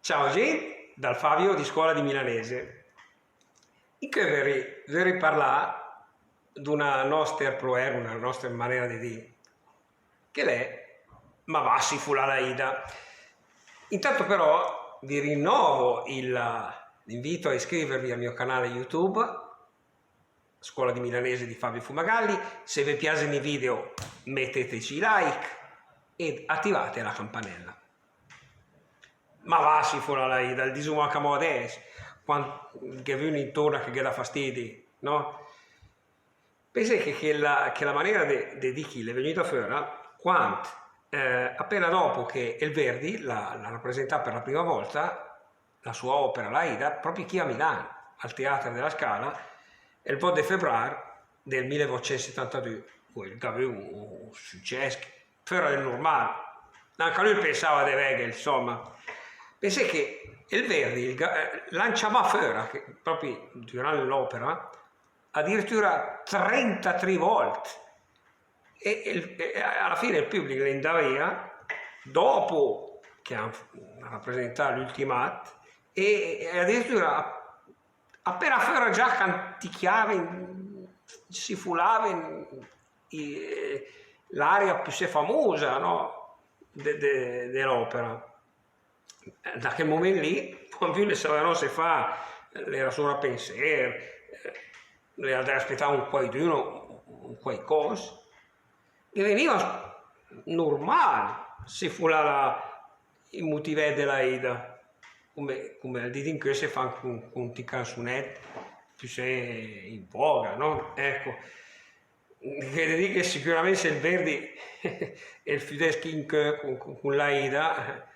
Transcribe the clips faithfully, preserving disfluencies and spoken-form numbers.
Ciao gent, dal Fabio di Scola di Milanese. Incö vöri, vöri parlà d'una noster proer, una noster manera de dì, che l'è: ma va a sifulà la Ida. Intanto però vi rinnovo il, l'invito a iscrivervi al mio canale YouTube, Scola di Milanese di Fabio Fumagalli. Se ve piasen i video, metteteci i like ed attivate la campanella. Ma va a sifulà la Ida, el disum anca amò adess, quand gh'è vün intorna che ghe dà fastidi, no? Pensì che chela, chela manera de, de dì chì l'è vegnüda föra quand, eh, apena dopo che el Verdi l'ha, l'ha rapresentà per la prima volta la sua opera, la Ida, propi chì a Milan, al Teater de la Scala, el vot de febrar del milevucentsetantadü, che el gh'ha avü un, un sücess föra del nurmal. Anca lü el pensava de vèghel, insoma. Pensì che el Verdi, el ga-, eh, l'han ciamà föra, che propi dürant l'opera, adiritüra trentatrì volt. E, e, e a la fine el püblich l'è 'ndà via, dopo che han f-, han rapresentà l'ültim att, e, e adiritüra ap-, apena föra già canticjaven, sifulaven i, eh, l'aria püssé famusa, no? De, de, de l'opera. Da chel moment lì, quand vün el saveva no se fà, l'era sura a penser, eh, l'era da aspetà un quaidün, un quaicòss, ghe vegniva nurmal sifulà la, i mutivett de la Ida, cume, cume al dì d'incö se fan cun, cunt i cansunett püssé in voga, no? Ecco. Gh'è de dì che sicürament se el Verdi el füdess chì incö cun, cun, cun la Ida,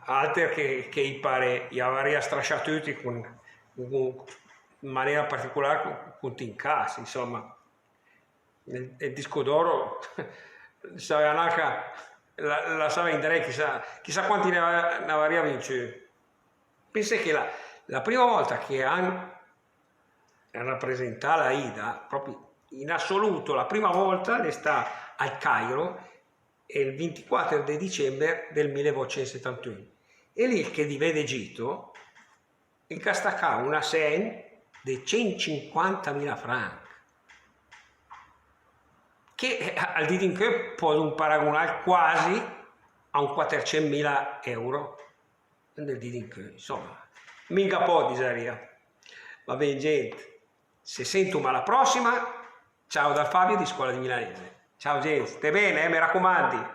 alter che, che i parè, i avaria strascià tüti cun, cun, in manera particular cun, cun Tincass, insoma. El, el disco d'oro saveva nanca, la, la saveva indré, chissà, chissà quanti ne ava-, n'avaria vinciü. Pensì che la, la prima volta che han rapresentà la Ida, propi in assoluto, la prima volta l'è stà al Cairo el vintiquater de dicember del milevucentsetantün. E lì el chedìver d'Egitto el gh'ha stacà un assegn de centcinquantamila franch, che, eh, al dì d'incö podum paragunà quasi a un quatercentmila euro. Al dì d'incö, insoma, minga pò, disaria. Va ben, gent, se sentum a la prossima. Ciao dal Fabio di Scola di Milanese. Ciao, gent, sté ben, eh, me racumandi.